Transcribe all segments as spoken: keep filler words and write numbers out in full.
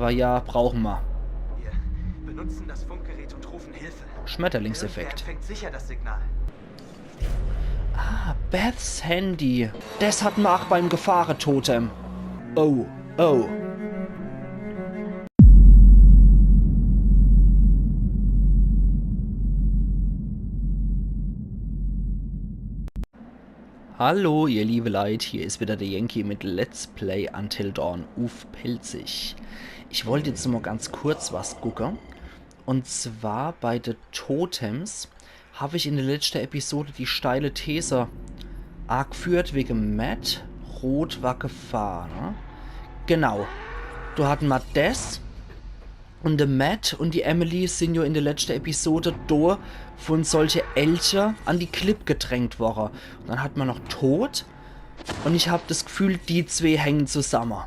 Aber ja, brauchen wir. Wir benutzen das Funkgerät und rufen Hilfe. Irgendwer Schmetterlingseffekt. Empfängt sicher das Signal. Ah, Beths Handy. Das hat ma auch beim Gefahretotem. Oh, oh. Hallo, ihr liebe Leit, hier is wieder der Yankee mit Let's Play Until Dawn uff Pälzisch. Ich wollt jetzt nur mal ganz kurz was gucke. Und zwar bei de Totems hab ich in der letzten Episode die steile These agführt wegen Matt. Rot war Gefahr, ne? Genau. Do hatten ma des. Und de Matt und die Emily sind ja in der letzten Episode do von solche Elche an die Klipp gedrängt worre. Und dann hat ma noch Tod. Und ich hab das Gefühl, die zwee hängen zusammen.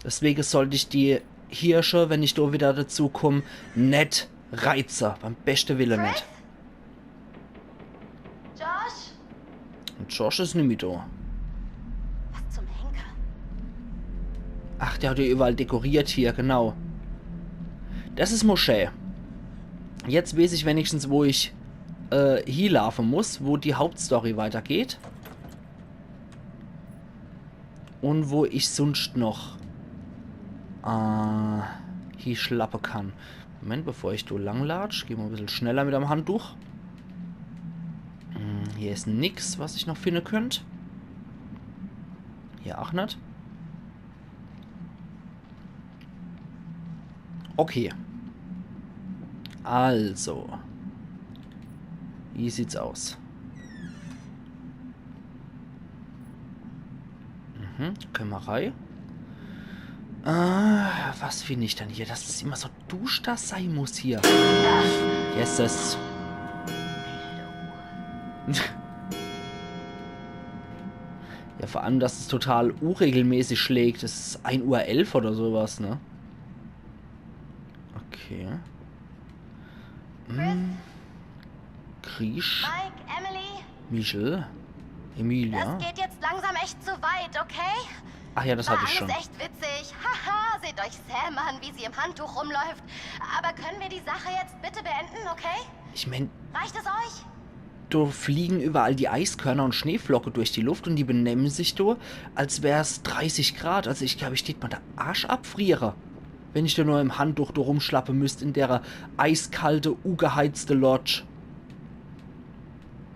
Deswegen sollt ich die Hirsche, wenn ich do wieder dazu komm, net reize. Beim beste Wille net. Josh? Und Josh is nimmi do. Was zum Henker? Ach, der hat ja überall dekoriert hier, genau. Das is Moschee. Jetzt weiß ich wenigstens, wo ich äh, hielaufe muss, wo die Hauptstory weitergeht. Und wo ich sonst noch äh, hieschlappe kann. Moment, bevor ich do lang latsch, geh ma e bissel schneller mit dem Handtuch. Hm, hier is nix, was ich noch finde könnt. Hier auch net. Okay. Also. Wie sieht's aus? Mhm, Kämmerei. Äh, was find ich denn hier? Dass es immer so duschter sei muss hier. Jesses. Ja, vor allem, dass es total unregelmäßig schlägt. Es is ein Uhr elf oder sowas, ne? Okay. Hm. Krisch. Mike, Emily? Michel. Emilia. Das geht jetzt langsam echt zu weit, okay? Ach ja, das War hatte ich alles schon. Echt witzig. Haha, seht euch Sam an, wie sie im Handtuch rumläuft. Aber können wir die Sache jetzt bitte beenden, okay? Ich mein, Reicht es euch? do fliegen überall die Eiskörner und Schneeflocke durch die Luft und die benehmen sich do, als wär's dreißig Grad. Also ich glaub, ich tät ma de Arsch abfriere, wenn ich do nur im Handtuch do rumschlappe müsst in dere eiskalte, ugeheizte Lodge.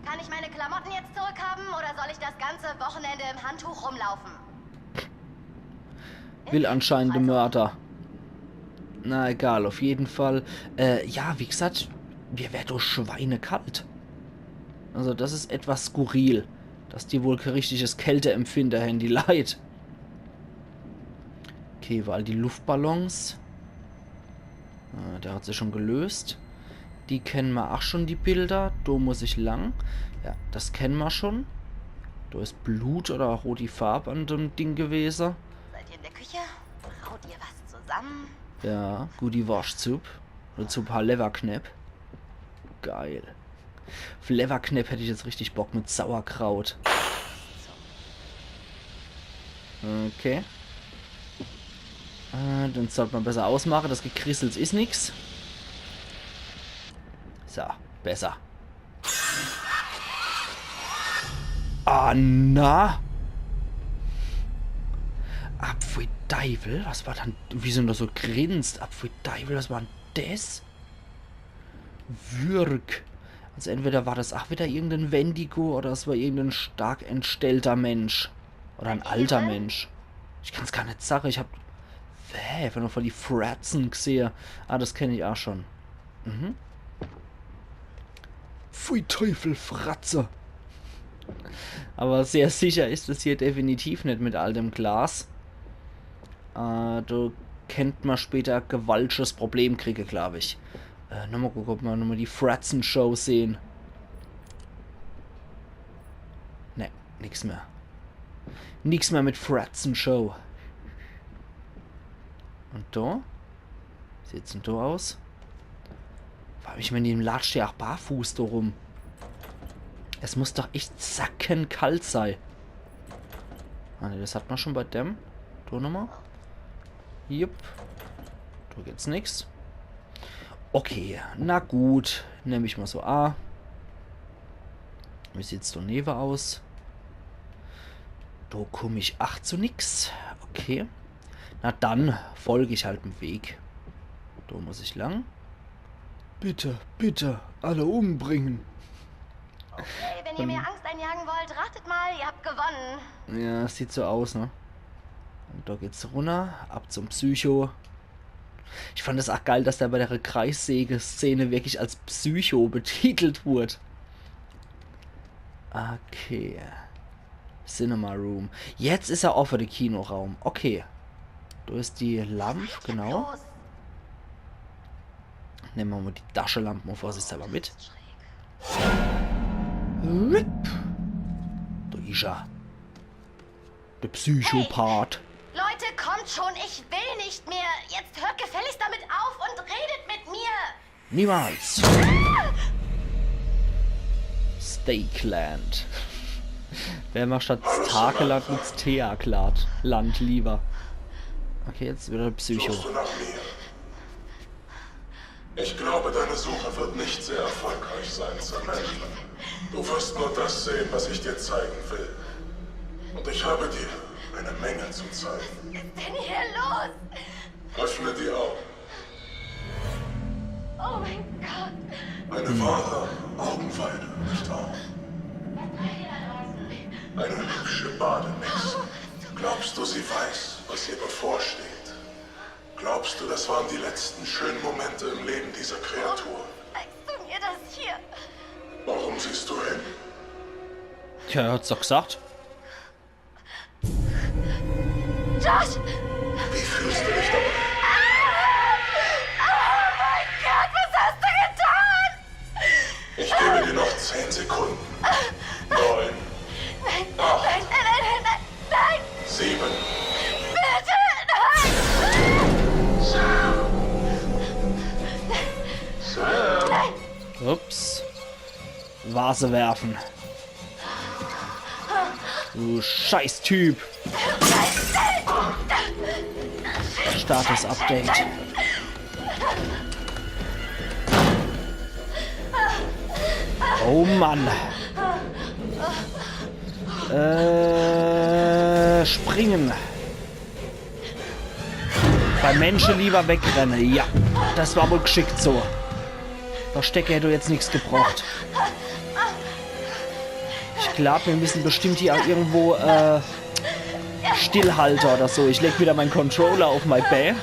Kann ich meine Klamotten jetzt zurückhaben oder soll ich das ganze Wochenende im Handtuch rumlaufen? Will anscheinend de Mörder. Na egal, auf jeden Fall. Äh, ja, wie gesagt, mir wär doch schweinekalt. Also das is etwas skurril, dass die wohl kein richtiges Kälteempfinden hän, die Leit. Okay, weil die Luftballons. Äh, der hat sich schon gelöst. Die kennen ma ach schon, die Bilder. Do muss ich lang. Ja, das kennen ma schon. Do is Blut oder roti Farb an dem Ding gewese. Seid ihr in der Küche? Braut ihr was zusammen? Ja, gute Worschtsupp. Dazu paar Lewwerknepp. Geil. Auf Lewwerknepp hätt ich jetzt richtig Bock mit Sauerkraut. Okay. Äh, den sollt ma besser ausmache. Das Gekrissels is nix. So, besser. Ah, na. Apfui Deiwel, was war dann, wie sind da so grinst? Apfui Deiwel, was war denn das? Würg. Also entweder war das ach wieder irgendein Wendigo oder es war irgendein stark entstellter Mensch. Oder ein alter Mensch. Ich kann's gar net sage, ich hab, hä, ich hab nur voll die Fratzen gesehe. Ah, das kenn ich ach schon. Mhm. Pfui Teufel, Fratze. Aber sehr sicher is es hier definitiv net mit all dem Glas. Äh, do kennt ma später gewaltiges Problem kriege, glaub ich. Äh, nochmal gucke, ob ma nochmal die Fratzen-Show sehen. Ne, nix mehr. Nix mehr mit Fratzen-Show. Und do? Sieht's denn do aus? Vor allem, ich mein, die latscht ja ach barfuß do rum. Es muss doch echt sackenkalt sei. Ah, ne, das hat ma schon bei dem. Do nochmal. Jupp. Jetzt nix. Okay, na gut. Nemm ich mol so a. Wie sieht's do newe aus? Do kumm ich ach zu nix. Okay. Na dann folg ich halt em Weg. Do muss ich lang. Bitte, bitte, alle umbringen. Hey, wenn ihr mir Angst einjagen wollt, ratet mal, ihr habt gewonnen. Ja, sieht so aus, ne? Und do geht's runner, ab zum Psycho. Ich fand es ach geil, dass der bei der Kreissäge-Szene wirklich als Psycho betitelt wurde. Okay. Cinema Room. Jetzt is er offe, de Kinoraum. Okay. Do is die Lamp, genau. Nemme mer mol die Taschelamp mol vorsichtshalber mit. Rip. Do is er. De Psychopath. Leute, kommt schon, ich will nicht mehr. Jetzt hört gefälligst damit auf und redet mit mir. Niemals. Stakeland. Wer macht statt Stakeland mit Steakland? Land lieber. Okay, jetzt wieder Psycho. Suchst du nach mir? Ich glaube, deine Suche wird nicht sehr erfolgreich sein, Samantha. Du wirst nur das sehen, was ich dir zeigen will. Und ich habe dir eine Menge zu zeigen. Was ist denn hier los? Öffne die Augen. Oh mein Gott. Eine wahre Augenweide, nicht wahr? Eine hübsche Badenixe. Glaubst du, sie weiß, was ihr bevorsteht? Glaubst du, das waren die letzten schönen Momente im Leben dieser Kreatur? Zeigst du mir das hier? Warum siehst du hin? Tja, er hat's doch gesagt. Josh! Wie fühlst du dich dabei? Oh mein Gott, was hast du getan? Ich gebe dir noch zehn Sekunden. Neun, Nein, acht, nein, nein, nein, nein, nein! sieben. Bitte, nein! Nein! Ups. Vase werfen. Du Scheißtyp. Status-Update. Oh Mann. Äh, springen. Bei Menschen lieber wegrenne. Ja, das war wohl gschickt so. Verstecke hätt jetzt nix gebracht. Ich glaub, mir müssen bestimmt hier irgendwo äh, stillhalte oder so. Ich leg wieder mein Controller auf mein Bä.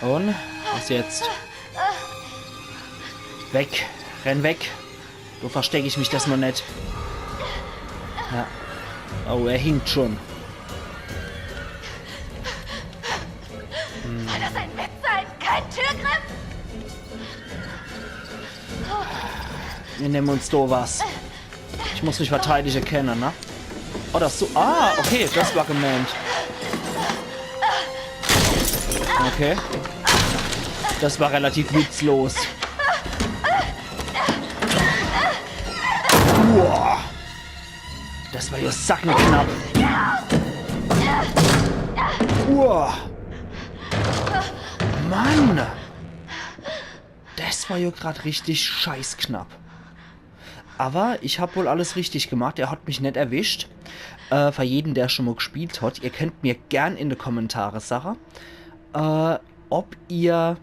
Und was jetzt? Weg. Renn weg. Do versteck ich mich, dass mer net. Ja. Oh, er hinkt schon. Soll das ein Witz sein? Kein Türgriff? Wir nehmen uns do was. Ich muss mich verteidigen können, ne? Oh, das so. Ah, okay, das war gemeint. Okay. Das war relativ witzlos. Uah. Das war ja sackeknapp. Uah. Mann. Das war ja grad richtig scheißknapp. Aber ich hab wohl alles richtig gemacht. Er hat mich net erwischt. Äh, für jeden, der schon mal gespielt hat, ihr könnt mir gern in die Kommentare sagen, äh, ob ihr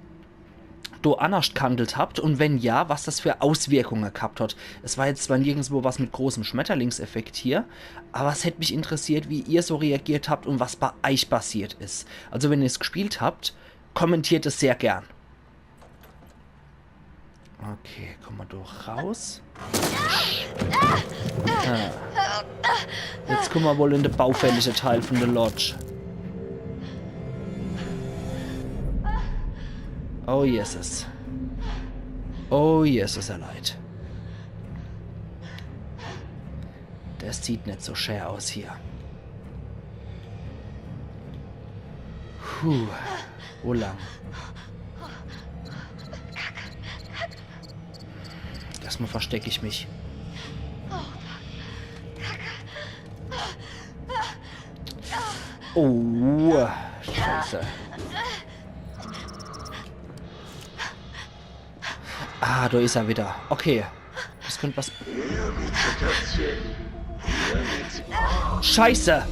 do annerscht gehandelt habt und wenn ja, was das für Auswirkungen gehabt hat. Es war jetzt zwar nirgendwo was mit großem Schmetterlingseffekt hier, aber es hätt mich interessiert, wie ihr so reagiert habt und was bei euch passiert ist. Also wenn ihr's gespielt habt, kommentiert es sehr gern. Okay, komm mer doch raus. Ah. Jetzt kommen mer wohl in de baufällige Teil von der Lodge. Oh Jesus. Oh Jesus, er leid. Das sieht net so schön aus hier. Puh, wo lang? Erstmal versteck ich mich. Oh, Scheiße. Ah, do is er wieder. Okay. Das könnt was. Scheiße!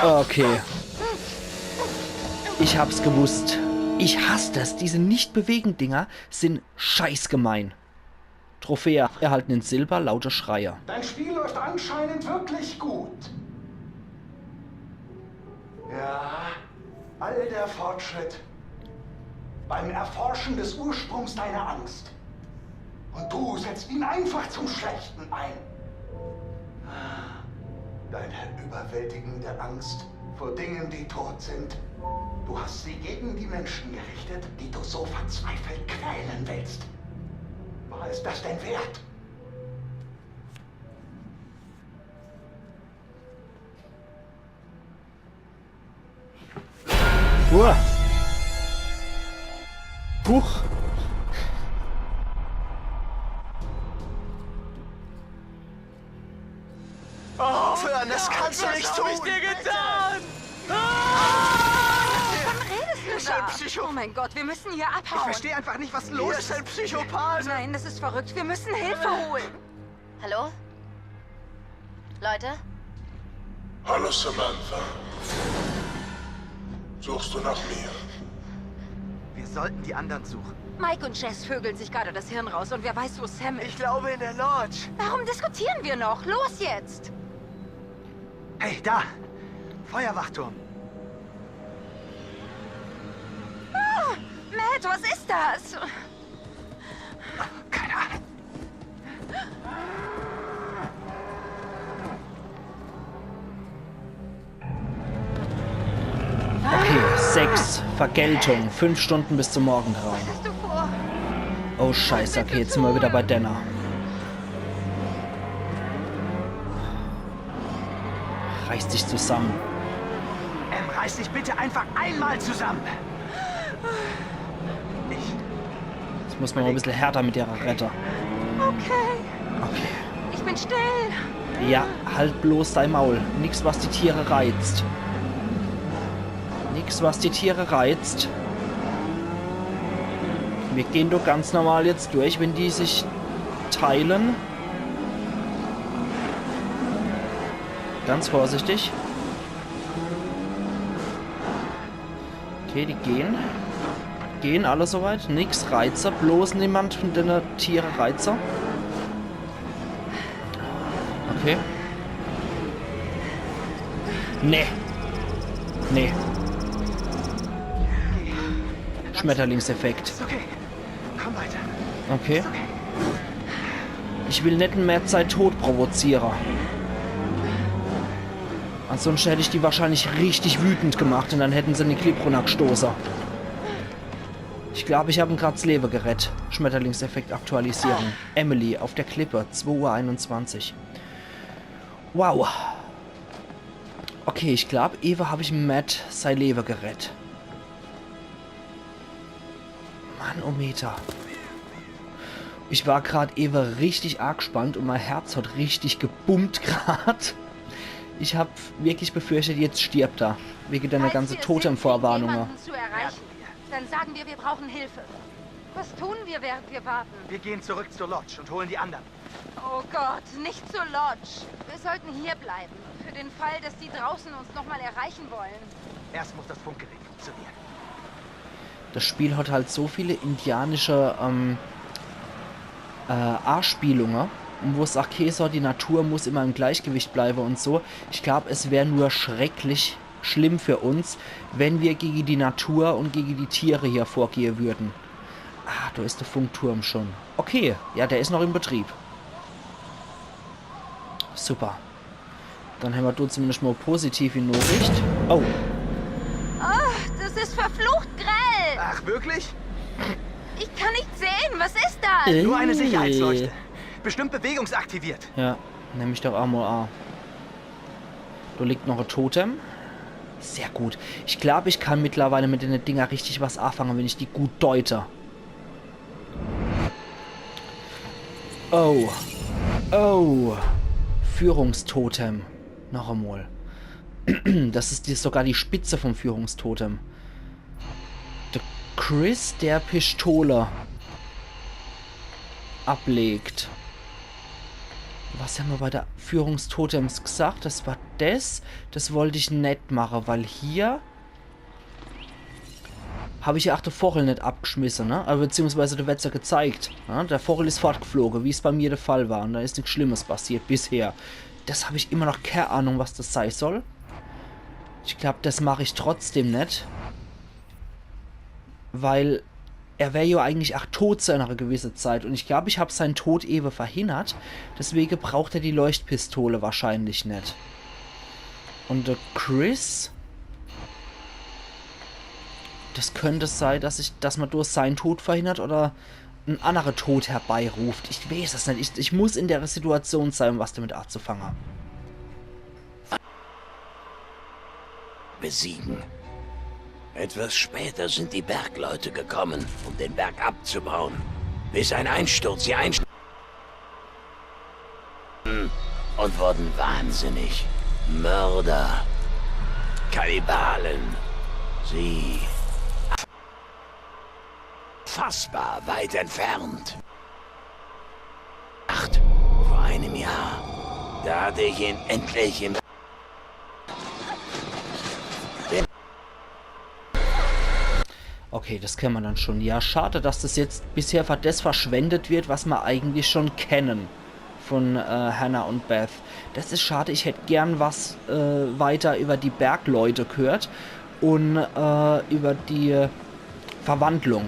Okay. Ich hab's gewusst. Ich hass das. Diese Nicht-Bewegen-Dinger sind scheißgemein. Trophäe erhalten in Silber, laute Schreie. Dein Spiel läuft anscheinend wirklich gut. Ja, all der Fortschritt beim Erforschen des Ursprungs deiner Angst. Und du setzt ihn einfach zum Schlechten ein. Deine überwältigende Angst vor Dingen, die tot sind. Du hast sie gegen die Menschen gerichtet, die du so verzweifelt quälen willst. War es das denn wert? Uah. Huch. Aufhören, das kannst du nicht tun! Was hab ich dir getan? Wovon redest du da? Psycho- Oh mein Gott, wir müssen hier abhauen. Ich verstehe einfach nicht, was los ist. Hier ist ein Psychopath. Nein, das ist verrückt. Wir müssen Hilfe holen. Hallo? Leute? Hallo, Samantha. Suchst du nach mir? Wir sollten die anderen suchen. Mike und Jess vögeln sich gerade das Hirn raus und wer weiß, wo Sam ist. Ich glaube, in der Lodge. Warum diskutieren wir noch? Los jetzt! Hey, da! Feuerwachturm. Ah, Matt, was ist das? Keine Ahnung. Okay, sechs. Vergeltung. Fünf Stunden bis zum Morgengrauen. Was hast du vor? Oh Scheiße, okay, jetzt sind wir wieder bei Dana. Reiß dich zusammen. Em, reiß dich bitte einfach einmal zusammen. Ich Jetzt muss man mal ein bisschen härter mit ihrer Rette. Okay. Okay. Ich bin still. Ja, halt bloß dein Maul. Nix, was die Tiere reizt. Nix, was die Tiere reizt. Wir gehen doch ganz normal jetzt durch, wenn die sich teilen. Ganz vorsichtig. Okay, die gehen. Gehen alle soweit. Nix Reizer. Bloß niemand von denne Tiere Reizer. Okay. Nee. Nee. Schmetterlingseffekt. Ist okay. Komm weiter. Okay. Ich will net en Matt sei Tod provoziere. Ansonsten hätt ich die wahrscheinlich richtig wütend gemacht und dann hätten se en Klipp runnergestoße. Ich glaub, ich hab em grad 's Lewe gerett. Schmetterlingseffekt Aktualisierung. Emily auf der Klippe, zwei Uhr einundzwanzig. Wow. Okay, ich glaub, ewe hab ich em Matt sei Lewe gerett. Mannometer. Ich war grad ewe richtig arg gespannt und mein Herz hat richtig gebummt grad. Ich hab wirklich befürchtet, jetzt stirbt er. Wege denne ganze Totem-Vorwarnunge. Falls wir es hinkriegen, jemanden zu erreichen, dann sagen wir, wir brauchen Hilfe. Was tun wir, während wir warten? Wir gehen zurück zur Lodge und holen die anderen. Oh Gott, nicht zur Lodge. Wir sollten hier bleiben. Für den Fall, dass die draußen uns nochmal erreichen wollen. Erst muss das Funkgerät funktionieren. Das Spiel hat halt so viele indianische, ähm, äh, Anspielunge, wo es ach heeßt, die Natur muss immer im Gleichgewicht bleibe und so. Ich glaub, es wär nur schrecklich schlimm für uns, wenn wir gege die Natur und gege die Tiere hier vorgehe würden. Ah, da ist der Funkturm schon. Okay, ja, der ist noch in Betrieb. Super. Dann hämmer do zumindest mal positive Nachricht. Oh. Oh, das ist verflucht grell. Ach, wirklich? Ich kann nicht sehen. Was ist das? Äh. Nur eine Sicherheitsleuchte. Bestimmt bewegungsaktiviert. Ja, nemm ich doch auch mal an. Da liegt noch ein Totem. Sehr gut. Ich glaub, ich kann mittlerweile mit den Dinger richtig was anfangen, wenn ich die gut deute. Oh. Oh. Führungstotem. Noch emol. Das is die, sogar die Spitze vom Führungstotem. Der Chris, der Pistole ablegt. Was hämmer bei der Führungstotems gesagt? Das war das. Das wollt ich net mache, weil hier hab ich ja ach de Vochel net abgeschmisse, ne? Aber beziehungsweise, do werd's ja gezeigt, ne? Der Vochel is fortgefloge, wie's bei mir der Fall war. Und do is nix Schlimmes passiert bisher. Das hab ich immer noch kee Ahnung, was das sei soll. Ich glaub, das mach ich trotzdem net. Weil er wär ja eigentlich ach tot zu einer gewissen Zeit. Und ich glaub, ich hab sein Tod ewe verhindert. Deswege braucht er die Leuchtpistole wahrscheinlich net. Und der Chris, das könnt sei, dass ich, dass mer durch sein Tod verhindert oder en annere Tod herbeiruft. Ich weeß es net. Ich, ich muss in der Situation sei, um was damit anzufange. Besiegen. Etwas später sind die Bergleute gekommen, um den Berg abzubauen. Bis ein Einsturz sie einsch... und wurden wahnsinnig. Mörder. Kannibalen. Sie. Fassbar weit entfernt. Acht. Vor einem Jahr. Da hatte ich ihn endlich im... Okay, das kennt mer dann schon. Ja, schade, dass das jetzt bisher für das verschwendet wird, was mer eigentlich schon kennen von äh, Hannah und Beth. Das is schade, ich hätt gern was äh, weiter über die Bergleute gehört und äh, über die Verwandlung.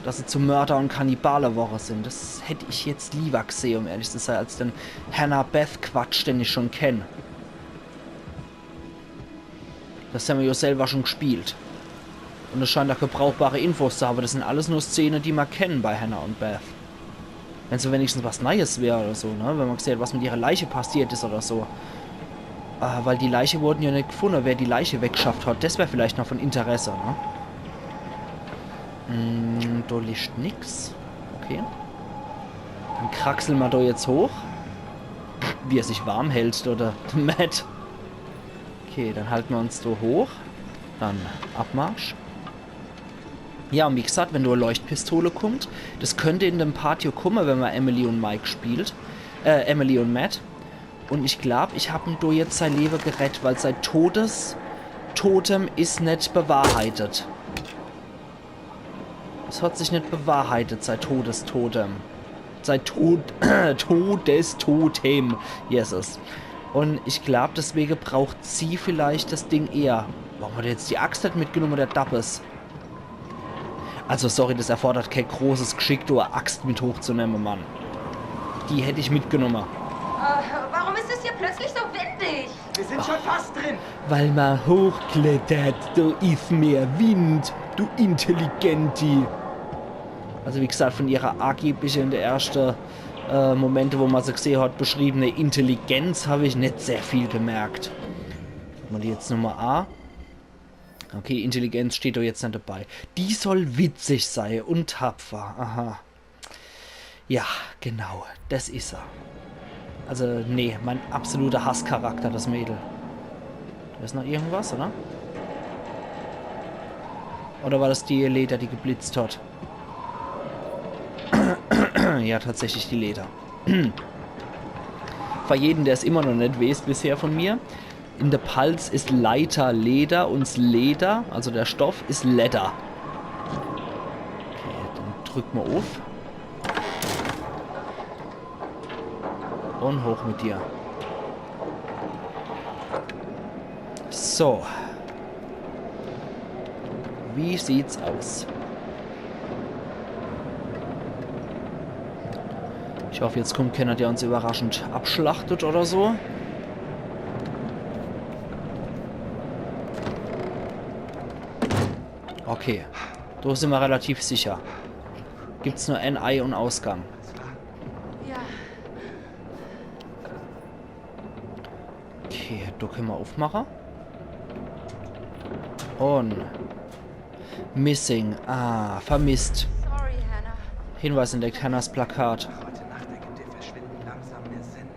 Dass se zu Mörder und Kannibale worre sind. Das hätt ich jetzt lieber gesehen, um ehrlich zu sein, als den Hannah-Beth-Quatsch, den ich schon kenn. Das hämmer ja selber schon gespielt. Und es scheint ach kee brauchbare Infos zu haben. Das sind alles nur Szenen, die mer kennen bei Hannah und Beth. Wenn so wenigstens was Neues wär oder so, ne? Wenn mer gesehen hätt, was mit ihrer Leiche passiert is oder so. Äh, weil die Leiche wurden ja net gefunden, wer die Leiche weggeschafft hat. Das wär vielleicht noch von Interesse, ne? Mm, do liegt nix. Okay. Dann kraxeln mer do jetzt hoch. Wie er sich warm hält, oder? Matt. Okay, dann halten mer uns do hoch. Dann Abmarsch. Ja, und wie gesagt, wenn do e Leuchtpistole kommt, das könnt in dem Part jo kumme, wenn mer Emily und Mike spielt. Äh, Emily und Matt. Und ich glaub, ich hab em do jetzt sei Lewe gerett, weil sei Todestotem is net bewahrheitet. Es hat sich net bewahrheitet, sei Todestotem. Sei Tod-, Todestotem. Jesus. Und ich glaub, deswege braucht sie vielleicht das Ding eher. Warum hat er jetzt die Axt net mitgenommen, der Dappes? Also sorry, das erfordert kee großes Geschick, do e Axt mit hochzunehmen, Mann. Die hätt ich mitgenommen. Äh, warum ist es hier plötzlich so windig? Wir sind schon fast drin. Weil mer hochklettert, do is mehr Wind, du Intelligenti. Also wie gesagt, von ihrer angeblich in der ersten äh, Momente, wo mer se gesehen hat, beschriebene Intelligenz, hab ich net sehr viel gemerkt. Hämmer die jetzt nochmal a. Okay, Intelligenz steht doch jetzt net dabei. Die soll witzig sei und tapfer. Aha. Ja, genau. Das is er. Also, nee, mein absoluter Hasscharakter, das Mädel. Do is noch irgendwas, oder? Oder war das die Leder, die geblitzt hat? Ja, tatsächlich die Leder. Für jeden, der's immer noch net weeß bisher von mir, in der Palz is Leiter Leder und 's Leder, also der Stoff, is Ledder. Okay, dann drück mer uff. Und hoch mit dir. So. Wie sieht's aus? Ich hoff, jetzt kommt kenner, der uns überraschend abschlachtet oder so. Okay. Do simmer relativ sicher. Gibt's nur en Ei- und Ausgang. Ja, Okay, do könne mer uffmache. Und Missing. Ah, vermisst. Sorry, Hannah. Hinweis entdeckt, Hannahs Plakat. Heute Nacht ergibt ihr Verschwinden langsam mehr Sinn.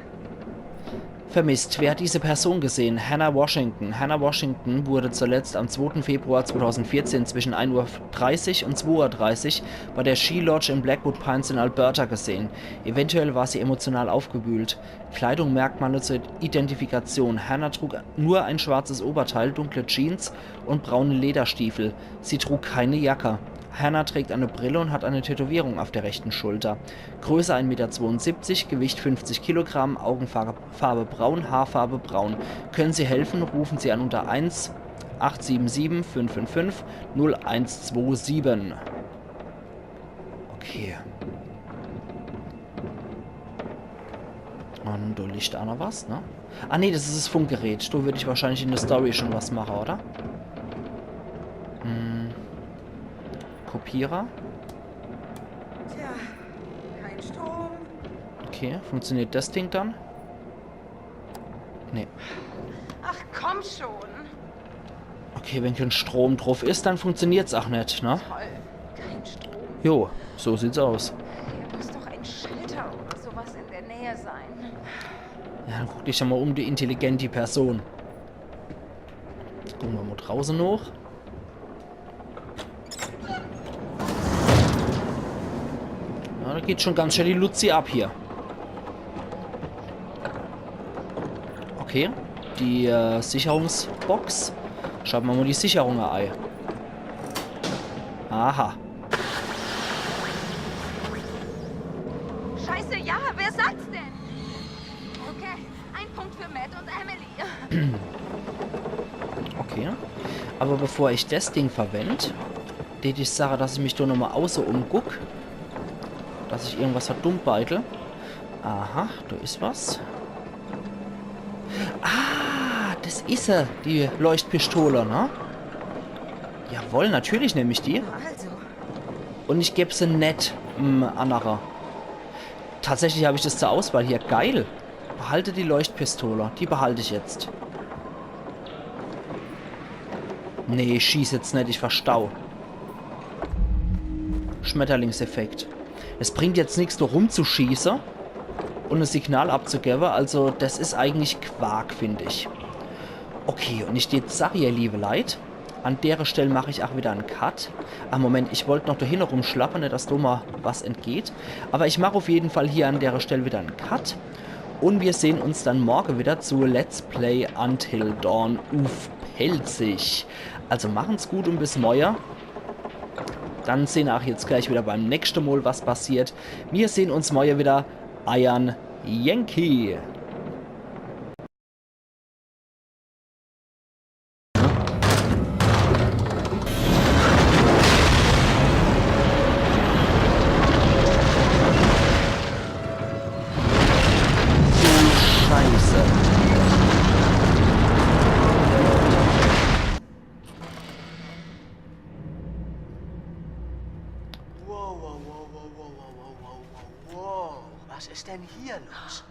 Vermisst. Wer hat diese Person gesehen? Hannah Washington. Hannah Washington wurde zuletzt am zweiten Februar zweitausendvierzehn zwischen ein Uhr dreißig und zwei Uhr dreißig bei der Ski Lodge in Blackwood Pines in Alberta gesehen. Eventuell war sie emotional aufgewühlt. Kleidung, Merkmale zur Identifikation. Hannah trug nur ein schwarzes Oberteil, dunkle Jeans und braune Lederstiefel. Sie trug keine Jacke. Hannah trägt eine Brille und hat eine Tätowierung auf der rechten Schulter. Größe ein Meter zweiundsiebzig, Gewicht fünfzig Kilogramm, Augenfarbe Farbe braun, Haarfarbe braun. Können Sie helfen? Rufen Sie an unter eins acht sieben sieben fünf fünf fünf null eins zwei sieben. Okay. Und do liegt aa noch was, ne? Ah nee, das is das Funkgerät. Do würd ich wahrscheinlich in der Story schon was mache, oder? Hm. Kopierer. Tja, kein Strom. Okay, funktioniert das Ding dann? Nee. Ach, komm schon. Okay, wenn kein Strom drauf is, dann funktioniert's aa net, ne? Toll, kein Strom. Jo, so sieht's aus. Hier muss doch ein Schalter oder sowas in der Nähe sein. Ja, dann guck dich doch mal um, du intelligenti Person. Gucke mer mal drauße noch. Ja, da geht schon ganz schön die Luzi ab hier. Okay, die äh, Sicherungsbox. Schalte mer mal die Sicherung ei. Aha. Scheiße, ja, wer sagt's denn? Okay, ein Punkt für Matt und Emily. Okay. Aber bevor ich das Ding verwend, tät ich sage, dass ich mich do nochmal auße umguck. Dass ich irgendwas verdummbeitel. Aha, do is was. Ah, das is se, die Leuchtpistole, ne? Jawohl, natürlich nemm ich die. Also. Und ich geb se net em annere. Tatsächlich hab ich das zur Auswahl hier. Geil. Behalte die Leuchtpistole. Die behalt ich jetzt. Nee, schieß jetzt net, ich verstau. Schmetterlingseffekt. Es bringt jetzt nix, do rumzuschieße und e Signal abzugewwe. Also, das is eigentlich Quark, find ich. Okay, und ich tät sage, ihr liebe Leit, an dere Stell mach ich aa wieder en Cut. Ah, Moment, ich wollt noch do hinne rumschlappe, net dass do mal was entgeht. Aber ich mach auf jeden Fall hier an dere Stell wieder en Cut. Und wir sehn uns dann morge wieder zu Let's Play Until Dawn uff Pälzisch. Also machen's gut und bis morge. Dann sehn aa jetzt gleich wieder beim nächste Mal, was passiert. Wir sehn uns morge wieder. Eiern Yankee. Du Scheiße. Wow, wow, wow, wow, wow, wow, wow, wow, wow, wow. Was ist denn hier los?